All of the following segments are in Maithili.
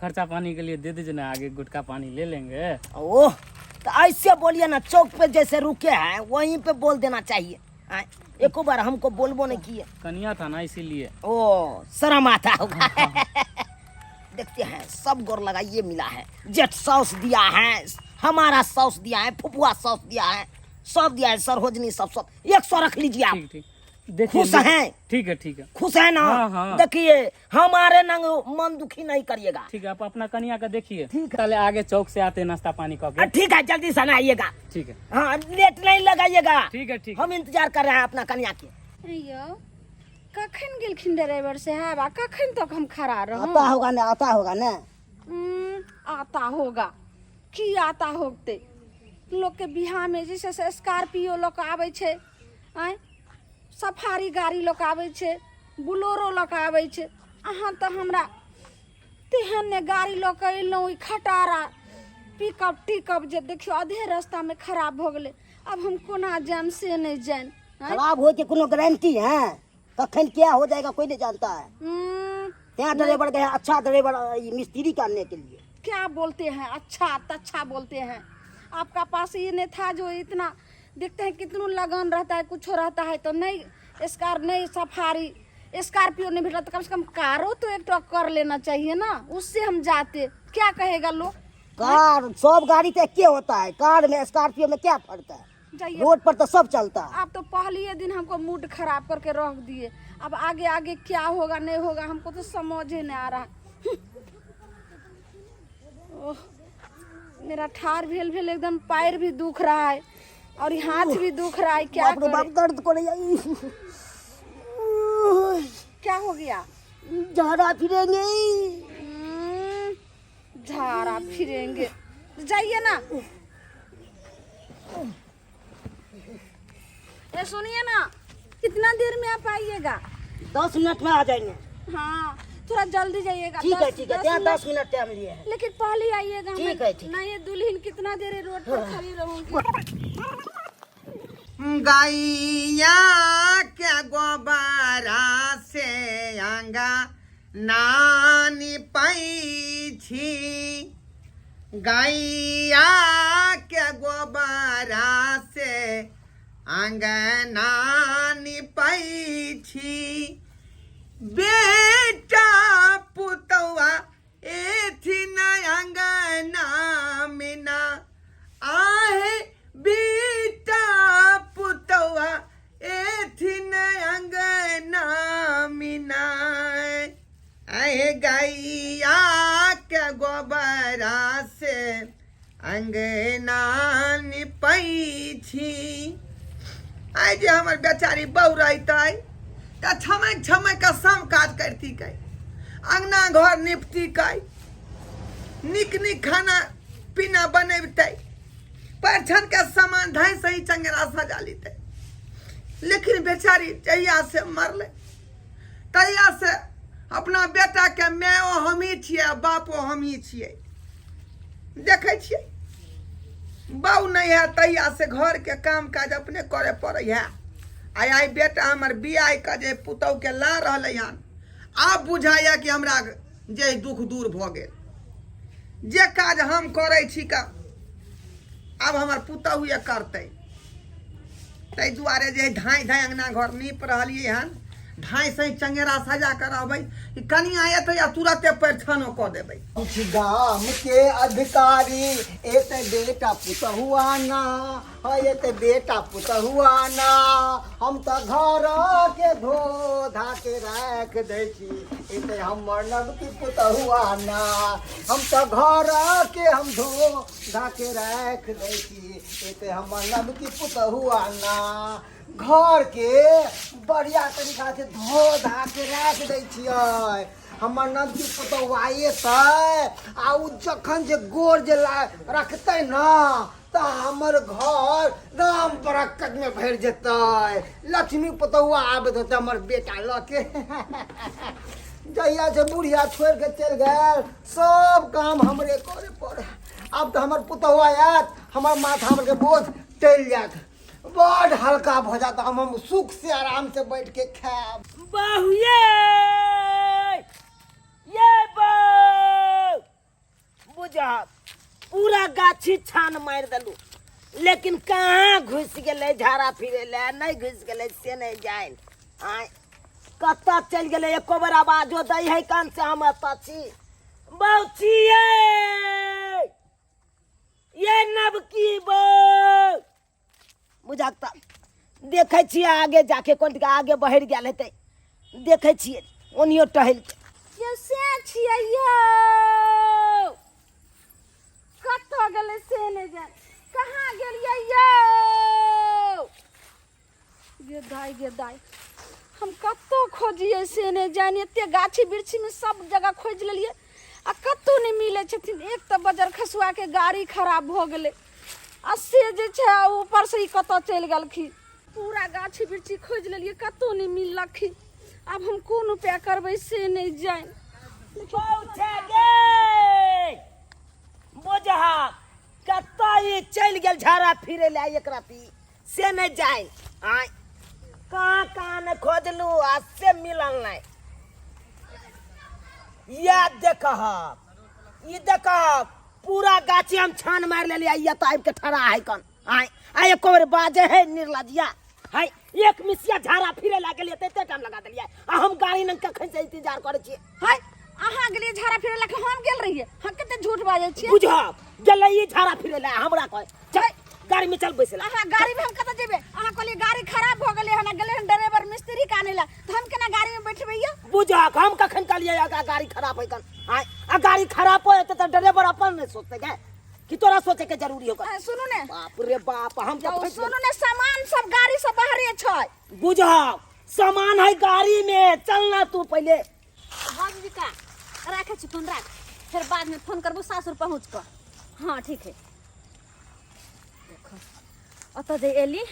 खर्चा पानी के लिए दे दीजिए ना, आगे गुटखा पानी ले लेंगे। ओह, तो ऐसे बोलिए ना, चौक पे जैसे रुके हैं वहीं पे बोल देना चाहिए। आय, एको बार हमको बोलबो नहीं किए। कनिया था ना इसीलिए। ओ शर्म आता होगा। देखते हैं, सब गोर लगाइए मिला है। जेठ सॉस दिया है, हमारा सॉस दिया है, फुफुआ सॉस दिया है, सब दिया है, सरहोजनी सब सब 100 रख लीजिए आप। ठीक ठीक, देखिए। खुश हैं? ठीक है ठीक है। खुश है ना? हाँ, हाँ। देखिए हमारे नंग मन दुखी नहीं करिएगा। ठीक है, आप अपना कनिया का देखिए। ठीक है, पहले आगे चौक से आते हैं नाश्ता पानी करके। ठीक है, जल्दी से ना आइएगा। ठीक है। हाँ, लेट नहीं लगाइएगा। ठीक है ठीक है। हम इंतजार कर रहे हैं अपना कन्या के। यो कखन गेलखिन ड्राइवर साहब आ कखन तक हम खड़ा रहूं? आता होगा ना, आता होगा ना। आता होगा की आता होगते? लोकके बियाहमे जे छै से स्कॉर्पियो लऽ कऽ आबै छै, आँय सफारी गाड़ी लऽ कऽ आबै छै, बोलेरो लऽ कऽ आबै छै। अहाँ तऽ हमरा तेहन ने गाड़ी लऽ कऽ एलहुँ, ई खटारा पिकअप टिकअप जे देखियौ आधे रास्तामे खराब भऽ गेलै। आब हम कोना जायब से नहि जानि। आँय? खराब होए के कोनो गारंटी है? कखन क्या हो जाएगा कोई नहीं जानता है। यहाँ ड्राइवर गया, अच्छा ड्राइवर, ये मिस्त्री करने के लिए। क्या बोलते हैं, अच्छा अच्छा बोलते हैं। आपका पास ये नहीं था जो इतना देखते हैं कितनों लगन रहता है, कुछ रहता है तो नहीं स्कार नहीं सफारी स्कॉर्पियो नहीं भेटा तो कम से कम कारो तो एक टक कर लेना चाहिए ना, उससे हम जाते। क्या कहेगा लोग? कार सब गाड़ी तो एक होता है, कार में स्कॉर्पियो में क्या फर्क है? जाइए। रोड पर तो सब चलता है। आप तो पहले दिन हमको मूड खराब करके रख दिए, अब आगे आगे क्या होगा नहीं होगा हमको तो समझ ही नहीं आ रहा। ओह, मेरा ठार भेल भेल एकदम पैर भी दुख रहा है और हाथ भी दुख रहा है। क्या बाप रे बाप, करें? दर्द करे। क्या हो गया? झाड़ा फिरेंगे। झाड़ा फिरेंगे, जाइए ना। ए सुनिए ना, कितना देर में आप आइएगा? 10 मिनट में आ जाएंगे। हाँ, थोड़ा जल्दी जाइएगा। ठीक है ठीक है, यहाँ 10 मिनट टाइम लिए है। लेकिन पहले आइएगा। ठीक है, ठीक। नहीं ये दुल्हन कितना देर रोड पर खड़ी रहूंगी। गैया के गोबरा से अंगा नानी पैछी, गैया के गोबरा से अंगना निपै छी। बेटा पुतौआ एथिन अंगना मिना आहे, बेटा पुतौआ एथिन अंगना मिना आहे, गैया के गोबरा से अंगना निपै छी। आइ जे हमर बेचारी बहू रहितै तऽ छमकि छमकि कऽ सब काज करतिकै, अङ्गना घर निपतिकै, नीक नीक खाना पीना बनबितै, परिछनके सामान धाँइ सही चंगेरा सजा लितै। लेकिन बेचारी जहिया से मरलै तहिया से अपना बेटाके मायो हमही छियै आ बापो हमही छियै। देखै छियै बहू नहि है तहिया से घरके काम काज अपने करे पड़ै है। आइ आइ बेटा हमर बियाह कऽ जे पुतहुके ला रहलै हन, आब बुझाइए कि हमरा जे दुख दूर भऽ गेल। जे काज हम करै छी का आब हमर पुतहुए करतै। ताहि दुआरे जे धाँइ धाँइ अङ्गना घर नीप रहलियै हन, धाँइ सही चंगेरा सजा कऽ रहबै, ई कनिया एतै आ तुरते परिछनो कऽ देबै। कुछ गाम के अधिकारी एते बेटा पुतहुआ ना, हाँ एते बेटा पुतहुआ ना, हम तऽ घर के धो धा के राख दै छी, एते हमर नवकी पुतहुआ ना, हम तऽ घर के हम धो धा के राख दै छी, एते हमर नवकी पुतहुआ ना। घर के बढ़िया तरीका से धो धा के राख दै छियै, हमर नवकी पुतहु एतै आ ओ जखन जे गोर जे रखतै न तऽ हमर घर एकदम बरक्कत में भरि जेतै। लक्ष्मी पुतहु आबैत होतै हमर बेटा लऽ के। जहिया से बुढ़िया छोड़ि के चलि गेल सब काम हमरे करे पड़े। आब तऽ हमर पुतहु आयत, हमर माथा पर के बोझ टलि जायत, बड हल्का भऽ जायत, हम सुख से आराम से बैठ के खायब। बहु ये ये बहु बुझब पूरा गाछी छान मारि देलू लेकिन कहाँ घुसि गेलै झाड़ा फिरै लए नहि घुसि गेलै से नहि जानि आँय कतऽ चलि गेलै एको बेर आवाजो दै है कान से हम एतऽ छी बौची ये ये नवकी बौ बुझक तऽ देखै छियै आगे जाके कोन आगे बढ़ि गेल हेतै देखै छियै ओनियो टहलि के यौ से छियै यौ कतऽ गेलै से नहि जान कहाँ गेलियै यौ गे दाइ गे दाइ हम कतऽ खोजियै से नहि जानि एते गाछी वृक्षीमे सब जगह खोजि लेलियै आ कतहु नहि मिलै छथिन एक तऽ बजर खसुआके गाड़ी खराब भऽ गेलै आ से जे छै ऊपरसँ ई कतऽ चलि गेलखिन पूरा गाछी वृक्षी खोजि लेलियै कतहु नहि मिललखिन आब हम कोन उपाय करबै से नहि जानि बुझहा कतऽ ई चलि गेल झाड़ा फिरै लए एक राति से नहि जाय आय कहाँ कहाँ नहि खोजलू आ से मिलल नहि या देखह ई देखह पूरा गाछी हम छान मारि लेलियै आ एतऽ आबि के ठड़ा है कन आय आ एको बेर बाजे है निर्लजिया है एक मिसिया झाड़ा फिरे लागल एते एते टाइम लगा देलियै आ हम गाड़ी नंग कखन से इंतजार करै छियै है अहाँ गेलियै झाड़ा फिरे लए हम गेल रहियै हम कते झूठ बाजै छियै बुझब गेलै ई झाड़ा फिरे लए हमरा कहै चल गाड़ी में चल बैसे अहाँ गाड़ी में हम कतऽ जेबै अहाँ कहलियै गाड़ी खराब भऽ गेलै हन गेलै हन ड्राइवर मिस्त्री के आनै लए तऽ हम केना गाड़ी में बैठबै यौ बुझक हम कखन कहलियै अगर गाड़ी खराब है कन आय आ गाड़ी खराब होय तऽ ड्राइवर अपन नहि सोचतै गे कि तोरा सोचे के जरूरी होगा सुनू ने बाप रे बाप हम तो सुनू ने सामान सब गाड़ी से बाहरे छै बुझक सामान है गाड़ी में चलना तू पहले हाँ जीविका राखै छी फोन राख फेर बादमे फोन करबो सासुर पहुँच कऽ हाँ ठीक है देखो ओतऽ जे एली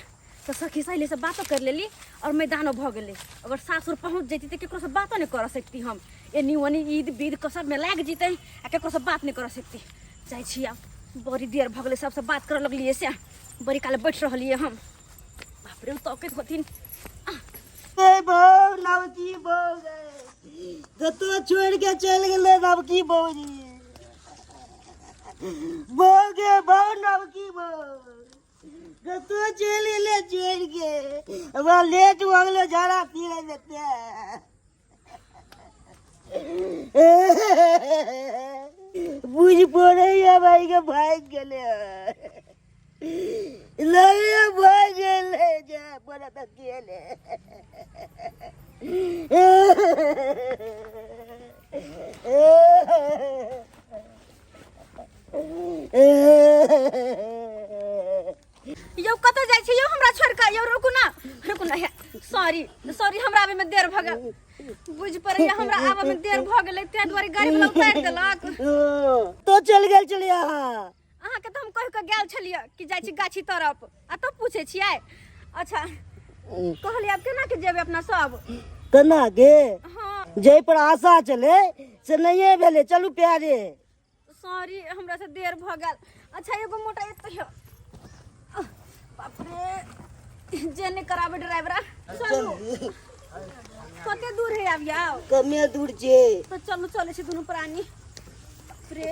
तऽ सखी सहेलीसँ बातो कर लेली और मैदानो भऽ गेलै अगर सासुर पहुँच जैती तऽ ककरोसँ बातो नहि करऽ सकती हम एनी ओनी ईद बीद के सबमे लागि जेतै आ ककरोसँ बात नहि करऽ सकती जाइ छी आब बड़ी देर भऽ गेलै सबसँ बात करऽ लगलियै से बड़ी काल बैठ रहलियै हम बाप रे तकैत होथिन बौ नवकी बौ कतौ छोड़ि के चलि गेलै नवकी बौजी बौ गे बौ नवकी बौ कतौ चलि गेलै छोड़ि के हमरा लेट भऽ गेलै झाड़ा पीरै जेतै बुझि पड़ैया भाई के भागि गेलै लैया भागि गेलै जे बड़ा तऽ गेलै यौ कतऽ जाइ छी यौ हमरा छोड़ि कऽ यौ रुकू ना रुकू ना सॉरी सॉरी हमरा आबैमे देर भऽ गेल बुझि पड़ैया हमरा आबैमे देर भऽ गेलै ताहि दुआरे गाड़ी वाला उतारि देलक तो चलि गेल छलियै अहाँ अहाँके तऽ हम कहि कऽ गेल छलियै कि जाइ छी गाछी तरफ आ तब पूछै छियै अच्छा कहलियै आब केना के जेबै अपना सब केना गे हँ जाहि पर आशा छलै से नहिए भेलै चलू प्यारे सॉरी हमरा से देर भ गेल अच्छा एगो मोटा एतै है बाप रे जे नहि कराबे ड्राइवरा चलू कते दूर है आब याओ कमे दूर छै तो चलू चलै छी दुनू प्राणी बाप रे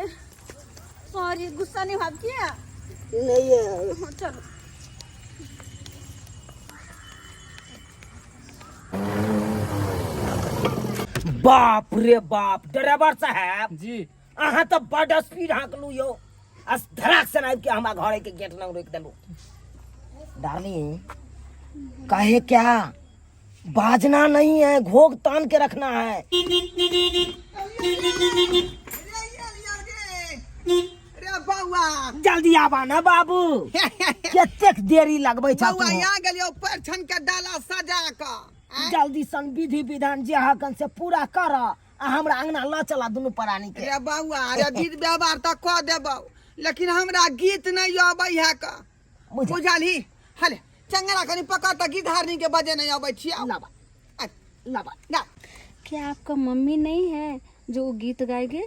सॉरी गुस्सा नहीं होब किया नहीं है हाँ, चलू बाप रे बाप ड्राइवर साहब जी अहाँ तऽ बड स्पीड हाँकलू यौ आ धड़ाक से आबि के हमरा घरे के गेट लग रोकि देलू डार्लिंग कहे क्या बाजना नहीं है घोग तान के रखना है रे बौआ जल्दी आबा ना बाबू कतेक देरी लगबै छ बौआ यहाँ गेलियो परछन के डाला सजा कऽ जल्दी सन विधि विधान जे हकन से पूरा कर आ हमरा अंगना लऽ चला दुनू प्राणी के रे बौआ रे विध व्यवहार तऽ कऽ देबौ लेकिन हमरा गीत नहि अबै है कऽ बुझलही हले चंगरा कनि पकड़ तऽ गीत हारनी के बजे नहि अबै छियै लाबा लाबा ना क्या आपका मम्मी नहीं है जो वो गीत गाएंगे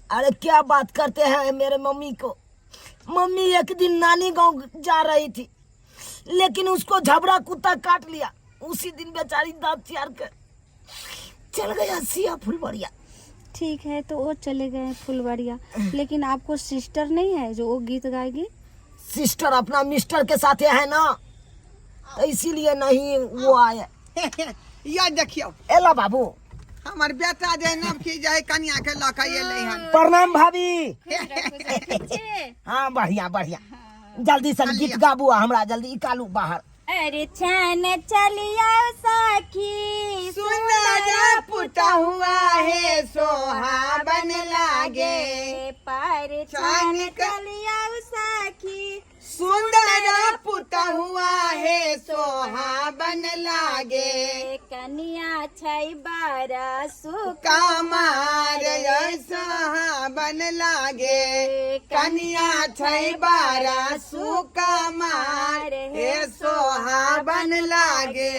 अरे क्या बात करते हैं मेरे मम्मी को मम्मी एक दिन नानी गांव जा रही थी लेकिन उसको झबरा कुत्ता काट लिया उसी दिन बेचारी दांत चियार के चल गया सिया फुलबरिया ठीक है, तो वो चले गए फुलवड़िया। लेकिन आपको सिस्टर नहीं है जो वो गीत गाएगी? सिस्टर अपना मिस्टर के साथ है ना, तो इसीलिए नहीं वो आए। या देखियौ। एला बाबू। हमर बेटा जे नवकी जे है कनिया के लऽ के एलै हन। प्रणाम भाभी। हाँ बढ़िया बढ़िया, जल्दी से गीत गाबू आ हमरा जल्दी निकालू बाहर। अरे छान चलिया सखी, सुंदर पुता हुआ है सोहाबन लागे, पर छान चलिया सखी, सुंदर पुता हुआ है सोहाबन लागे, कनिया छै बारा सुख कामार सोहाबन लागे, कनिया छै बारा सुकमार हे सोहाबन लागे।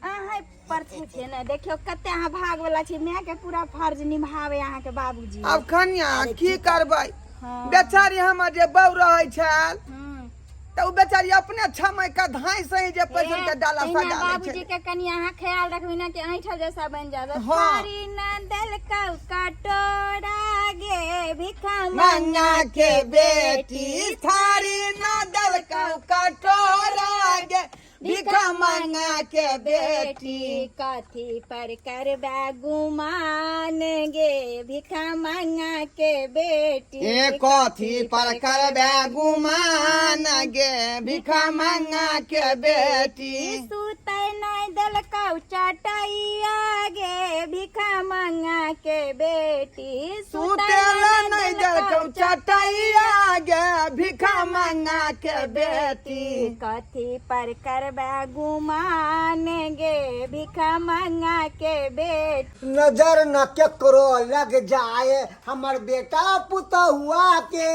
अहाँ पर छै ने, देखियौ कते अहाँ भाग वाला छी, माय के पूरा फर्ज निभावे अहाँके बाबूजी। अब कनिया की करबै? हाँ। बेचारी हमर जे बहू रहै छल हम्म। तऽ ओ बेचारी अपने छमय के धाई सही जे पैसा के डाला तहिना सजा लै बाबूजी छलै। के कनि अहाँ ख्याल रखबै ना कि ऐंठल जैसा बन जाबे। हाँ। थारी न देलकौ कटोरा गे भिखा मंगा के बेटी, थारी न देलकौ कटोरा गे भिखा मंगा के बेटी, कथी पर करबे गुमान गे भिखा मंगा के बेटी, ए कथी पर करबे गुमान गे भिखा मंगा के बेटी, सुतै नहीं देलकौ चटैया गे भिखा मंगा के बेटी, सुतेला नहीं देलकौ चटैया गे भिखा मंगा के बेटी, कथी पर करबे गुमान गे भिखा मंगा के बेटी। नजर न केकरो लग जाए हमर बेटा पुतहुआ के,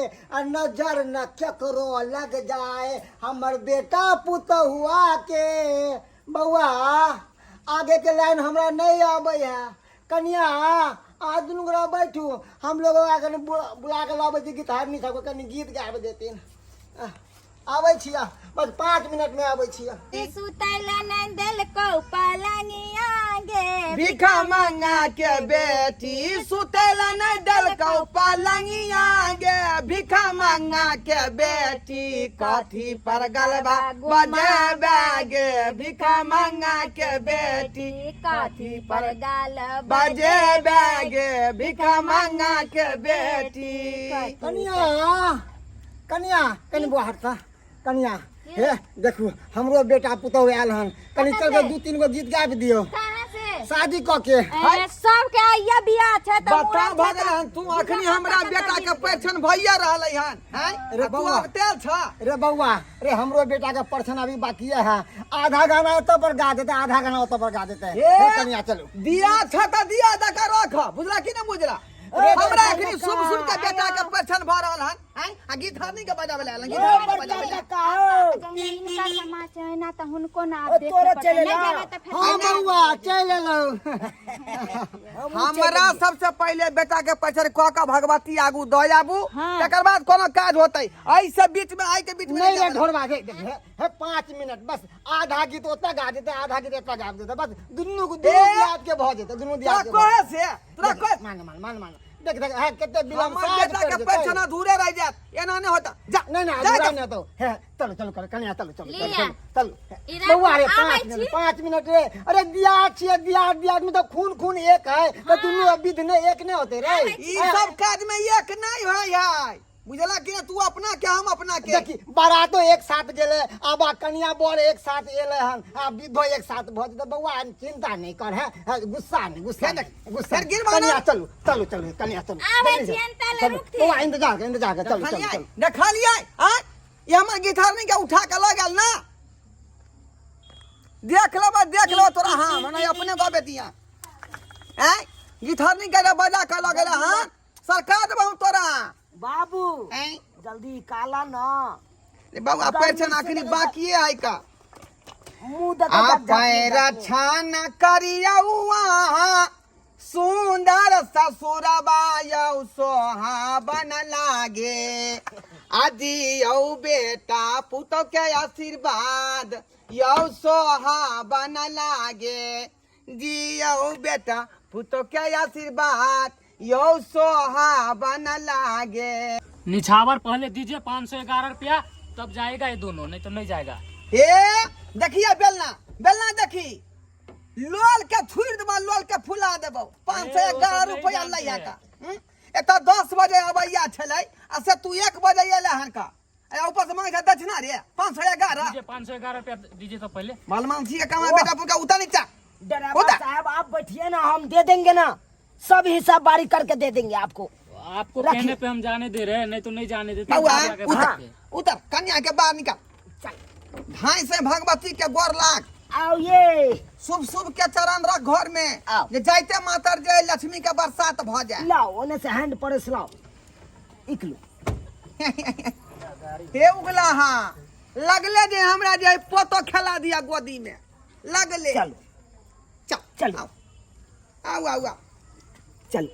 आ नजर न केकरो लग जाए हमर बेटा पुतहुआ के। बौआ आगे के लाइन हमरा नहीं आबै है, कनिया आ दुनू गोरा बैठू, हम लोग कनि बुला के लाबै छी गीतहारनी सबके, कनि गीत गाबि देथिन। आबै छियै, बस 5 मिनट में आबै छियै। सुतैला नहीं देलकौ पलंगिया गे भिखा मंगा के बेटी, सुतेला नहीं देलकौ पलंगिया गे भिखा मंगा के बेटी, कथी पर गलबा बजेबे गे भिखा मंगा के बेटी, कथी पर गाल बजेबे गे भिखा मंगा के बेटी। कनिया कनिया कनि बुआ हटता, कनिया हे देखू हमरो बेटा पुतहु आयल हन, कनि चल के 2-3 गो गीत गाबि दियौ। कहाँ से? शादी कऽ के। ए, सबके आइया बियाह छै तऽ बता मुड़न भऽ छै गेल हन, तू अखनी हमरा बेटा के परिछन भइए रहलै हन, हैं? अरे आ तू बौआ। अब तेल छ। रे बौआ रे, हमरो बेटा के परछन अभी बाकी है, आधा गाना ओतऽ पर गा देते, आधा गाना ओतऽ पर गा देते। हे। हे कनिया चलू। दिया छ तऽ दिया दऽ के रख, बुझला कि नहि बुझला? अरे हमरा बड़का अखनी शुभ शुभ के बेटा के परिछन भऽ रहल हन, हैं? आ गीत हरनी के बजाबै लए आयल हन, गीत हरनी के बजाबै लए। जहने हिनका समाज छै ना तऽ हुनको ना आब ओ देखे तोरो पड़तै। चलि नहि एला। जेबै तऽ फेर हाँ बौआ चलि एलहुँ। हमरा सबसे पहिले बेटा के परिछन कऽ के भगवती आगू दऽ आबू, हाँ। तकर बाद कोनो काज होतै। एहि से बीच में, एहि के बीच में नहीं रे जाबै। ढोरबा गे, देख, हे, हे 5 मिनट बस, आधा गीत ओतऽ गा देते, आधा गीत एतऽ गा देते, बस दुनू दुनू दियाद के भऽ जेतै, दुनू तोरा दियाद के भऽ कहे से तोरा जेतै। कहे मान मान मान मान, देख देख, हे कते विलम्ब हमर साज बेटा पड़ि के जेतै। परिछन अधूरे रहि जायत, एना नहि होता। जा नहीं नहीं जा, अधूरा जा। नहीं तो हे चलो चलो कर कन्या चलो चलो चलो लिया। चलो चलो ई रात बौआ रे आबै 5 छी। मिनट 5 मिनट रे। अरे दिया छियै, दिया दिया में तो खून खून एक है, तो दुनू अब विध नहीं एक नहीं होते रे। ई सब काज में एक नहीं होय है, बुझला कि तू अपना के हम अपना के। देखी बारातो एक साथ गेले, आब आ कनिया बर एक साथ एले हन, आ विधो एक साथ भऽ जेतै। बौआ चिंता नहीं कर, है, है, गुस्सा नहीं, गुस्सा फेर नहीं, गुस्सा फेर नहीं। गिरबा ना। कनिया चलू चलू चलू कनिया चलू, आबै जल्दी से। छियनि ताले चलू। रुकथिन। बौआ इंतजार कर, इंतजार कर, चलू चलू देखलियै चलू। देखलियै आँय, ई हमर गिटार नहीं के उठा के लऽ गेल ना, देख लेबै देख लेबै तोरा हम नहीं अपने गबे दिया। आँय गिटार नहीं के बजा के लऽ गेल हन, सरकार देबौ हम तोरा। बाबू आँय जल्दी काला ना रे बौआ, परिछन अखनी बाकिए है का। मुंह देख आ पैर छान करियौआ सुंदर ससुरबा यौ सोहाबन लागे, आदि यौ बेटा पुतौ के आशीर्वाद यौ सोहाबन लागे, जियौ बेटा पुतो के आशीर्वाद यौ सोहावन लागे। निछावर पहले दीजिए 511 रुपया, तब जाएगा ये दोनों, नहीं तो नहीं जाएगा। हे देखिए बेलना, बेलना देखी, लोल के थुरि देबो, लोल के फुला देबो। पाँच सौ ए, वो सब एगारह नहीं रुपया जानते लैया हैं। का एतऽ 10 बजे अबैया छलै आ से तू 1 बजे एलै हन का, आ ऊपर से मांगे छै दक्षिणा रे 511। दीजिए 511 रुपया दीजिए तो पहले। मलमानसी के कमा बेटा पुका उतर नीचा। ड्राइवर होता। साहब आप बैठिए ना, हम दे देंगे ना, सब हिसाब बारी करके दे देंगे आपको। आपको रखिए। कहने पे हम जाने दे रहे हैं, नहीं तो नहीं जाने देते। बउआ बाबा के उतर भाग के। उतर, कन्या के बाहर निकाल। धाई से भगवती के गोर लाग। आओ ये शुभ शुभ के चरण रख घर में। आओ। जे जाइते मातर जे लक्ष्मी के बरसात भ जाए। लाओ ओने से हैंड प्रेस लाओ इकलो। हे उगला हा लगले जे हमरा जे पोतो खेला दिया गोदी में लगले। चलो चल चलो। आओ आओ आओ आओ। चलो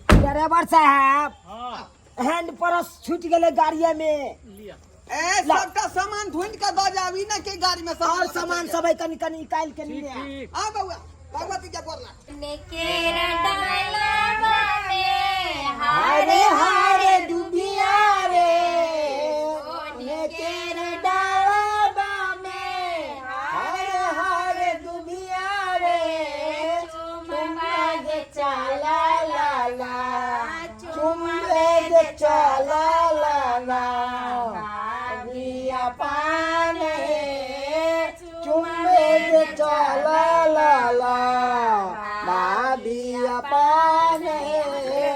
ड्राइवर साहब। हाँ हैंड परस छूट गेले गाड़िया में। लिया। ए ला। सबटा सामान ढूंढ के दऽ जाबी ना के गाड़ी में और सामान सब है कनी कनी निकाल के ठीक लिए आ। ठीक। आ बउआ भगवती के गोर लाग। हरे हरे दुबिया रे केर डालबा में, हरे हरे दुबिया रे, चुम्बे जे चला ला ला, चुम्बे जे चला ला ला, बिया पान हे, चुम्बे जे चला ला ला, बिया पान हे,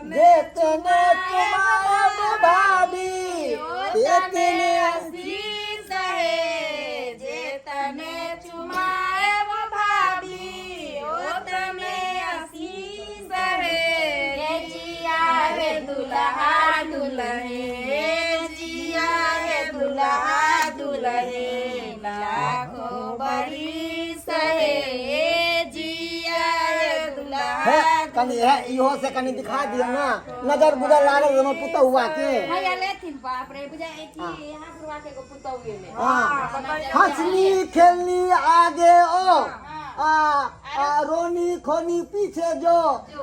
जेतने तुम्हारा भाभी तेतने आशीष हे, जेतने चुमाएब भाभी ओतने आशीष हे। जिया हे दुल्हा दुल्हे, जिया हे दुल्हा दुल्हे, लाखों बरिस हे, जिया हे दुल्हा। हे कनी हे इहो से कनी दिखा दियो ना, नजर गुजर लागल हमर पुतहुआ के। भैया लेथिन, बाप रे बुझा कि यहाँ बुढ़वा के एगो पुतहुए में। हाँ हंसनी खेलनी आगे ओ आ, आ रोनी खोनी पीछे जो,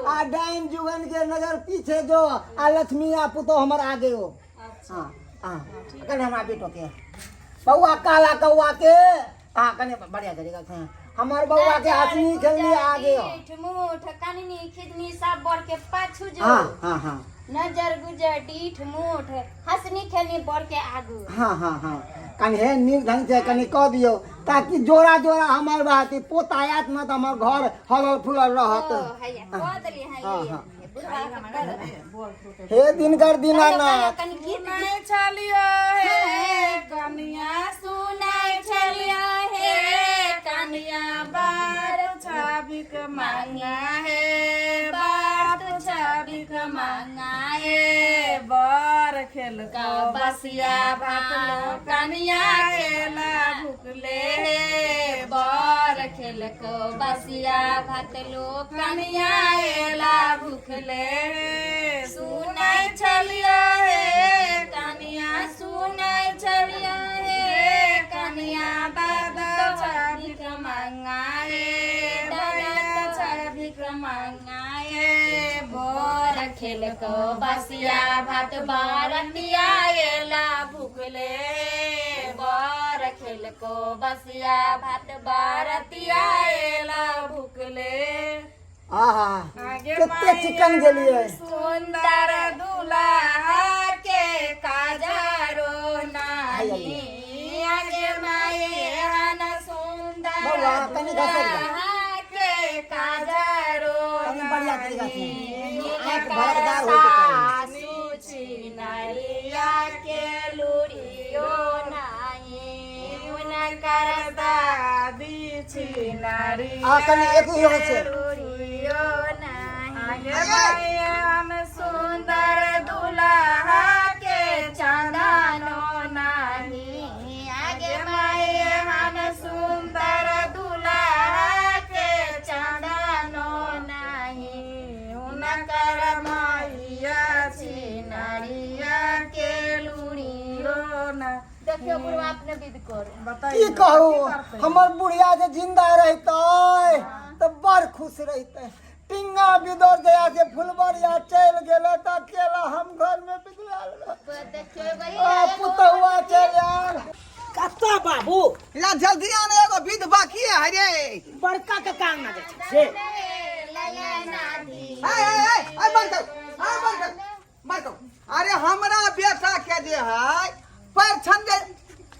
आ डाइन जुगन के नजर पीछे जो, आ लक्ष्मी आ पुतहु हमर आगे ओ। हाँ हाँ कने हमरा बेटो के बउआ काला कौआ के, हाँ कने बढ़िया तरीका से हमर बउआ के हंसनी खेलनी आगे ओ। पीठ मूठ कननी खिदनी सब बढ़ के पाछू जो। हाँ हाँ हाँ नजर गुजर डीठ मूठ हंसनी खेलनी बढ़ के आगू। हाँ हाँ हाँ कनि हे नीक ढंग से कनि कऽ दियौ ताकि जोड़ा जोड़ा हमर बात पोता आयत न तऽ हमर घर हलल फुलल रहत। ओ हैया कह देली है। हाँ, हाँ। बुढ़वा के कर। हे दिनकर दीनानाथ। कनि गीत सुनाइ छलियो हे कनिया, सुनाइ छलियो हे कनिया, बाप छबिक मांगा हे, बाप छबिक मांगा हे, बर खेल को बसिया भात लो कनिया खेला भुकले हे, बर खेल को बसिया भात लो कनिया एला भुखले हे। सुनाइ छलियो हे कनिया, सुनाइ छलियो हे कनिया, दादा छबिक मांगा हे, दादा छबिक मांगा हे, बर खेल को बसिया भात बारतिया एला भुखले, बर खेल को बसिया भात बारतिया एला भुखले। आहा आगे कते चिकन गेलियै। सुंदर दुल्हा के काजरो नाही, आगे माये हन सुंदर बउआ, कनि घसक जा। दुल्हा के काजरो कनि बढ़िया तरीका से नाही। आँख भड़कदार होइके चाही। सासु छिनरिया के लुरियो नाही, हुनकर दादी छिनरिया आ कनि एक इहो छै। लुरियो नाही। आगे मायन सुंदर दुल्हा के चंदनो नाही, आगे मायन सुंदर दुल्हा के चंदनो नाही, हुनकर मैया छिनरिया के लुरियो ना। देखियो बुढ़वा अपने विध कर। की कहू, हमर बुढ़िया जे जिंदा रहितै तऽ बड़ खुश रहिते। टिंगा बिदर जया के फुलबरिया चलि गेलै तऽ अकेला हम घर में बिगड़ल रह। आ पुतहुआ चलि आयल। कतऽ बाबू? ला जल्दी आने, एगो विध बाकी है रे। बड़का के कान ना जाइ छै से। ए ए ए ए, बंद कर, ए बंद कर, बंद कर। अरे हमरा बेटा के जे है परछन जे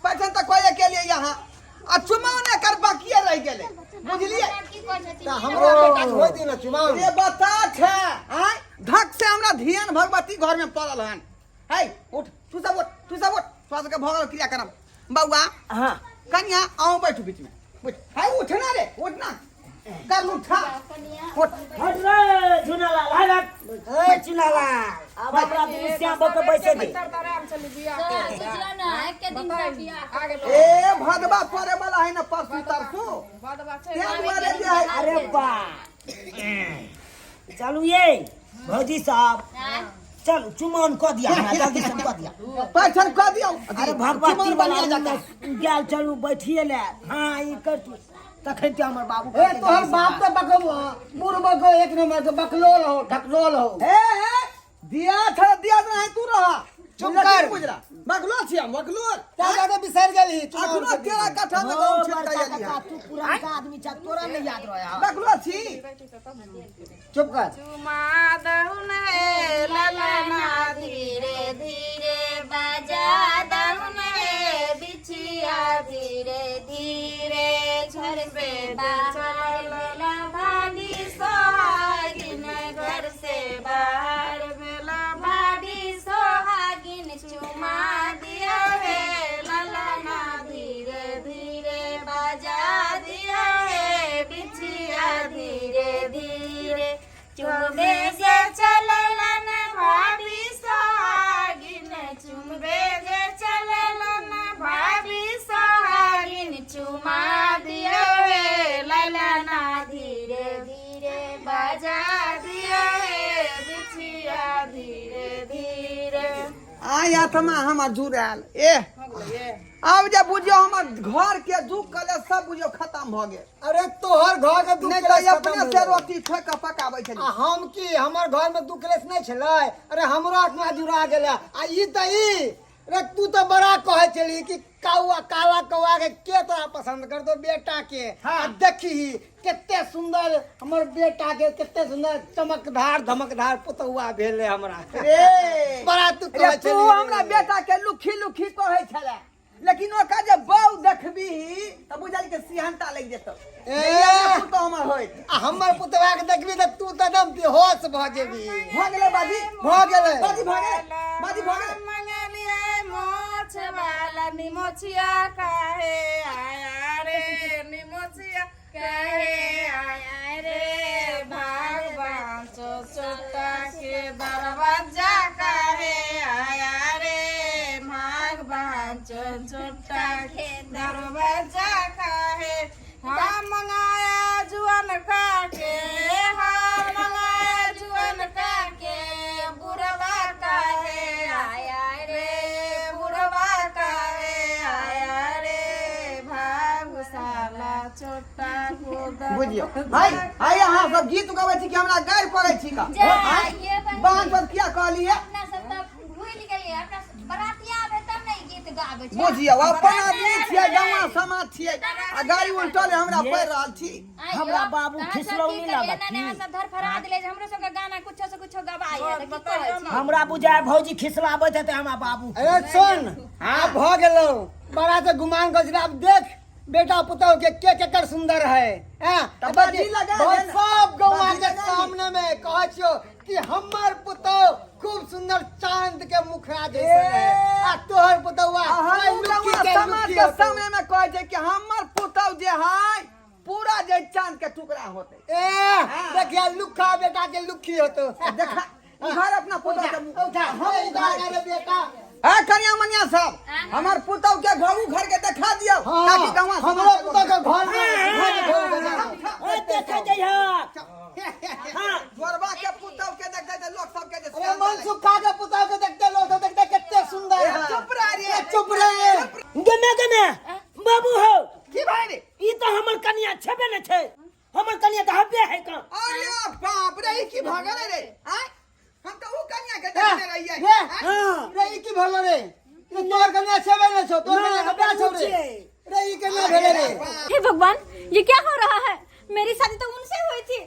परछन तऽ कोई के लिए यहाँ आ चुमाओ कर बाकी रह गेलै, बुझलिए? तऽ हमरा बेटा के होय दी ने चुमाओ। ये बता छै आय धक से हमरा धियान भगवती घर में पड़ल हन। हे उठ, तू सब उठ, तू सब उठ, तोरा सबके भऽ गेल क्रियाक्रम। बौआ। हाँ। कनिया आउ, बैठू बीच में, बैठ। हे उठना रे, उठना कर, उठा, उठ। हट रे झुनालाल, हट हट। ए झुनालाल, आब हमरा दुनू श्याम भऽ के बैसे दे। ए भदवा पड़े वाला है ना परसू तरसू, तें दुआरे जे है। अरे बा, चलू ये भौजी साहब, चल चुमान कऽ दिया हमरा, जल्दी से कऽ दिया। पैठन कऽ दियौ। अरे भगवती चुमान वाला बनिया जाता। गेल, चलू बैठिए ले। हाँ, ई कर तू तखन ते हमर बाबू। ए तोहर बाप तऽ बकबो बुढ़बो एक नंबर के बकलोल हो, ढकलोल हो। हे हे दिया था, दिया नहीं तू रहा। चुप बुझला कर। कि बुझला बकलोल छी हम, बकलोल। क्या जाके बिसरि गेलही चुमाओन अखनो के तेरा दिन? कट्ठा में ओ गहूम छिटका बड़का गेली काका, है। तू पुरानका आदमी छ, तोरा नहीं याद रहे। बकलोल छी। चुप कर। चुमा दहुन हे ललना, धीरे धीरे बजा दहुन हे बिछिया, धीरे धीरे घर से बाहर भेला भाभी सोहागिन, घर से बाहर भेला भाभी सोहागिन, चुमा दिया हे ललना, धीरे धीरे बजा दिया हे बिछिया, धीरे धीरे। चुमबे जे चललन भाभी सोहागिन, चुमबे जे चललन भाभी सोहागिन, चुमा दिया हे ललना, धीरे धीरे बजा दिया हे बिछिया, धीरे धीरे। आय आत्मा हमर जुड़ायल। ए आब जे बुझियौ हमर घर के दुख कले सब बुझियौ खत्म भऽ गेल। अरे तोहर घर के दुख नहि क्लेश तऽ खत्म अपने भेलै। से रोटी ठोकि कऽ पकाबै आ छलियै। हम की, हमर घर में दुख क्लेश नहि छलै? अरे हमरो आत्मा जुड़ा गेलै। आ ई तऽ ई रे, तू तऽ बड़ा कहै छली कि कौआ, काला कौआ के के तोरा पसंद कर दो बेटा के। आ देखी कते सुंदर हमर बेटा के, कते सुंदर चमकदार धमकदार पुतौआ भेलै हमरा। रे बड़ा तू रे कहै तू छली। हमरा बेटा के लुखी लुखी कहै छले, लेकिन ओकर जे बहू देखबी तऽ बुझल के सिहंता लागि जेतौ। ए! पुतौ हमर होइत। आ हमर पुतवा के देखबी तऽ तू तऽ एकदम बेहोश भऽ जेबी। भऽ गेलै बाजी? भऽ गेलै। बाजी भऽ गेलै, बाजी भऽ गेलै। मंगलिए मोछ वाला निमोछिया काहे आया रे, निमोछिया काहे आया रे, भगवान चोटा के दरवाजा काहे आया रे, भगवान चोटा के दरवाजा काहे। हम मंगाया जुअन काके, हम मंगाया जुअन काके, बुढ़वा काहे आया रे, बुढ़वा काहे आया रे, भागशाला छोटा को। बुझियौ भाई, आइ अहाँ सब गीत गबै छी कि हमरा गारि पड़ै छी का? ये बहिन। बाँझ पर किया कहलियै? अपना सब तऽ भूलि गेलियै, अपना सब बरातिया आबै तब ने ई गीत गाबै छै। बुझियौ अपन आदमी छियै, गाँवा समाज छियै, आ गाड़ी उल्टल हमरा पड़ि रहल छी। आइयो, हमरा बाबू अहाँ सब खिसलौनी की करियै? लागत एना ने अहाँ की? सब धरफड़ा देलियै जे हमरो सबके गाना कुछो से कुछो गवाइ है, तऽ की कहै छी? हमरा बुझाय भौजी खिसलाबैत हेतै हमरा बाबू के। अरे सुन, आब भऽ गेलौ बड़ा तऽ गुमान कर छलै। आब देख बेटा पुतहु के के केकर सुंदर है। हैं? तऽ बाजी लगा बहुत दे ने। सब गौआ बाजी के लगा ली। सामने में कहै छियौ कि हमर पुतहु खूब सुंदर चांद के मुखड़ा जैसन है, आ तोहर पुतहुआ अहाँ लुक्की के समाज लुक्की के होतौ। सामने में कहै छै कि हमर पुतहु जे है पूरा जे चांद के टुकड़ा होतै। ए देखिया लुक्खा बेटा के लुक्खी होतो। देखा उघार अपना पुतहु के मुँह। उठा, हम उठा रे बेटा। ए कनिया मनिया सब, हमर पुतहु के घर घर के देखा दियौ ताकि गाँवा हमरो पुतहु के घर में घर में घर में। ए देखै जइहक। हाँ। जोरबा के पुतहु के देखते जे लोक सब के जे अरे मन सुखा के पुतहु के देखते लोग सब देखते कते सुंदर है। चुप रह रे। ए, चुप रे। गमे गमे बाबू हो। की भाई रे? ई तऽ हमर कनिया छेबे ने छै, हमर कनिया तऽ रहियै। रे हाँ। रे ई की भेलो रे? ई तोहर कन्या छेबे नै छौ, तोहर ना, कन्या कपड़ा छौ रे। बुझिए। रे ई केना भेलै रे? हे भगवान, ये क्या हो रहा है? मेरी शादी तो उनसे हुई थी,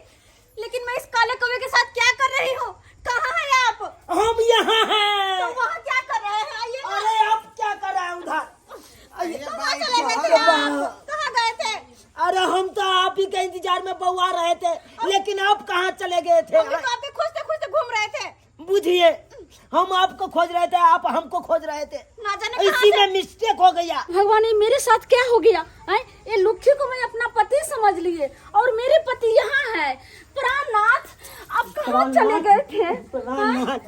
लेकिन मैं इस काले कौवे के साथ क्या कर रही हूँ? कहाँ है आप? हम यहाँ हैं। तो वहाँ क्या कर रहे हैं? आइए ना। अरे आप क्या कर रहे हैं उधर? कहाँ चले गए थे आप? कहाँ गए थे? अरे हम तो आप ही के इंतजार में बउआ रहे थे, लेकिन आप कहाँ चले गए थे? हम भी तो आपके खोजते खोजते घूम रहे थे। बुझिए, हम आपको खोज रहे थे, आप हमको खोज रहे थे, ना जाने कहाँ इसी से- में मिस्टेक हो गया। भगवान, ये मेरे साथ क्या हो गया हैं? ये लुखी को मैं अपना पति समझ लिए और मेरे पति यहाँ है। प्राणनाथ, आप कहाँ चले गए थे? प्राणनाथ।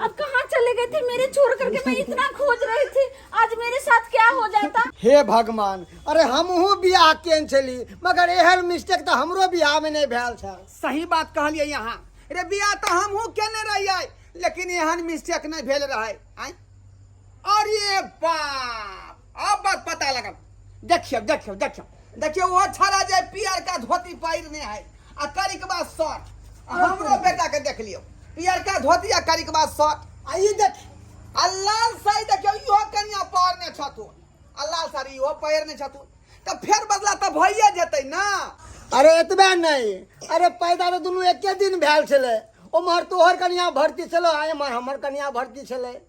आप कहाँ चले गए थे? मेरे छोड़ करके मैं इतना खोज रही थी, आज मेरे साथ क्या हो जाता। हे भगवान, अरे हमहू बियाह केन छली, मगर एहन मिस्टेक तऽ हमरो बियाह में नहीं भेल छल। सही बात कहलियै यहाँ रे। बियाह तऽ हमहूँ केने रहियै, लेकिन एहन मिस्टेक नहि भेल रहै। आँय, अरे बाप, अब बात पता लगल। देखियौ देखियौ देखियौ देखियौ, ओ छड़ा जे पियरका धोती पहिरने है आ करिकबा शर्ट, आ हमरो बेटा के देख लियौ, पियरका धोती आ करिकबा शर्ट। आ ई देख, आ लाल साड़ी देखियौ, इहो कनिया पहिरने छथुन, आ लाल साड़ी इहो पहिरने छथुन, तऽ फेर बदला तऽ भइए जेतै ना। अरे एतबे नहि, अरे पैदा तऽ दुनू एके दिन भेल छलै। ओम्हर तोहर कनिया भर्ती छलै आ एम्हर हमर कनिया भर्ती छलै।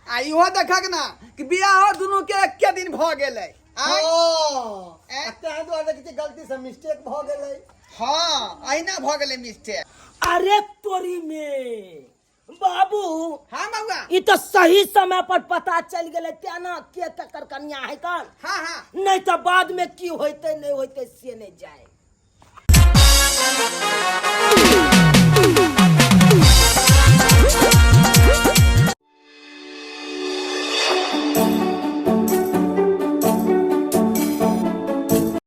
आ इहो देखक ना कि बियाहो दुनू के एके दिन भऽ गेलै। आँय? हँ, ऐं? आ ताहि दुआरे देखै छियै गलती से मिस्टेक भऽ गेलै। हँ, अहिना भऽ गेलै मिस्टेक। अरे तोरी में बाबू। हाँ बउआ। ई तो सही समय पर पता चल गेलै तेना के केकर कन्या है कन। हाँ हाँ। नहीं तो बाद में की होते नहीं होते से नहीं जाए।